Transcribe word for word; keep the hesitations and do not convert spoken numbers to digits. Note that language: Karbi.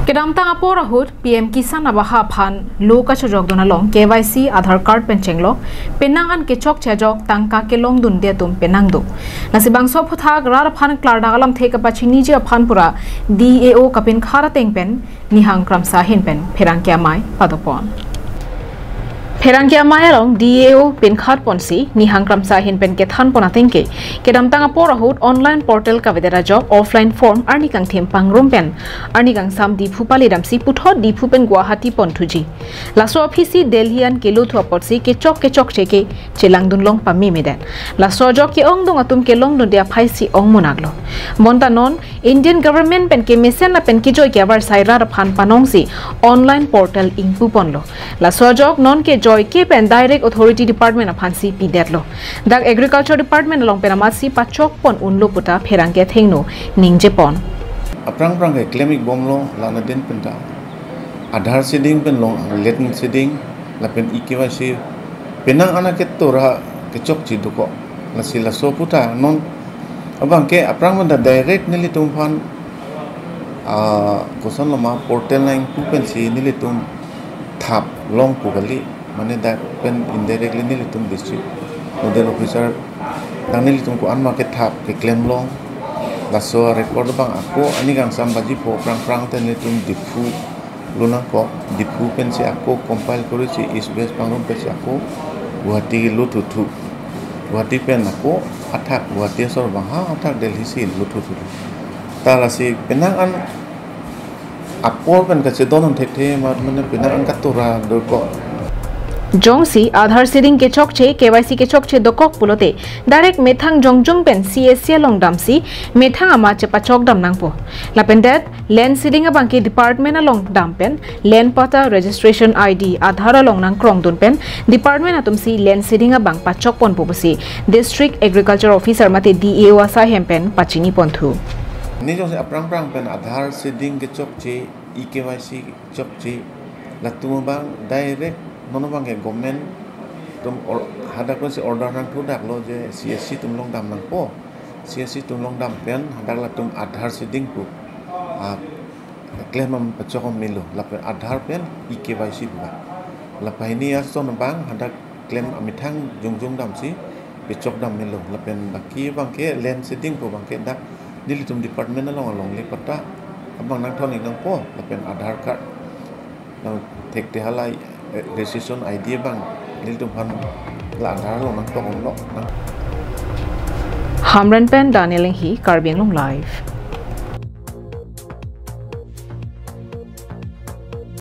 Kedamtang apor ahut P M Kisan Abaha aphan lo kachojokdun along K Y C, Aadhaar card pen chenglok penang an kechokche ajok tangka kelongdunde atum penang do. Lasi bangso aphuthak rat aphan klardak alamthe kapachiniji aphan pura D A O kapinkhat ateng pen Nihang Kramsa ahin pen pherangke amei padopon. Pherangke amei along D A O pinkhat ponsi Nihang Kramsa ahin pen kethan pon ateng ke, kedamtang apor ahut online portal kavedet ajok offline form arni kangthim pangrum pen arni kangsam Diphu palidamsi puthot Diphu pen Guwahati ponthuji. Laso aphisi Delhi an kelothu apotsi kechok kechokche ke chelangdun long pamemedet. Laso ajok ke-ongdung atum kelongdunde aphaisi ongmonaklo. Bonta non Indian government pen kemesen lapen kejoi ke avarsai rat aphan panongsi online portal ingpu ponlo. Laso ajok non ke joike pen direct authority department aphansi pidetlo. Dak agriculture department along pen amatsi pachok pon unlo puta pherangke athengno ningje pon. Aphrang phrang ke klem-ik bomlo, lana din penta Aadhaar seeding pen long, land seeding lapen E K Y C penang an ketora kechokche dokok. Lasi laso puta non abang ke aphrang penta direct nelitum aphan, ah, koson loma portal nang ingpu pensi nelitum thap long pu kali, mane dak pen indirectly nelitum district nodal officer nang nelitum ko-an ma kethap keklem long. Laso record abang ako arni kangsam baji pho phrang phrang te nelitum Diphu lonangkok, Diphu pensi ako compile korisi East West pangrum pensi ako Guwahati lothuthu. Guwahati pen ako athak Guwahati asor abang ha athak Delhi si lothuthu. Ta lasi penang an apor pen kachedon thekthe ma mane penang an katora dokok. Jongsi Aadhaar seeding kechokche, K Y C kechokche dokok pulote direct methang jongjung pen C S C along damsi methang amat chepachok dam nangpo. Lapen det land seeding abang ke department along dam pen land patta, registration I D, Aadhaar along nangkrongdun pen department atumsi land seeding abang pachok ponpo pusi District Agriculture Officer mate D A O asai ahin pen pachini ponthu. Ni jongsi aphrang phrang pen Aadhaar seeding kechokche, E K Y C kechokche, latum abang direct non abang ke government atum or-, hadak pensi order nangthu daklo je C S C atum along dam nangpo. C S C atum along dam pen hadak latum Aadhaar seeding pu, ah, klem am pachok am melo, lapen Aadhaar pen E K Y C pu ba. Lapen hini ason abang hadak klem amethang jongjung damsi pachok dam melo, lapen baki abang ke land seeding pu abang ke dak nelitum department along alongle patta abang nangthon-ik nangpo, lapen Aadhaar card nang thekthe halai, eh, registration I D abang nelitum aphan la Aadhaar along nangtong lo nang. Hamren pen Daniel Enghi, Karbi Anglong Live.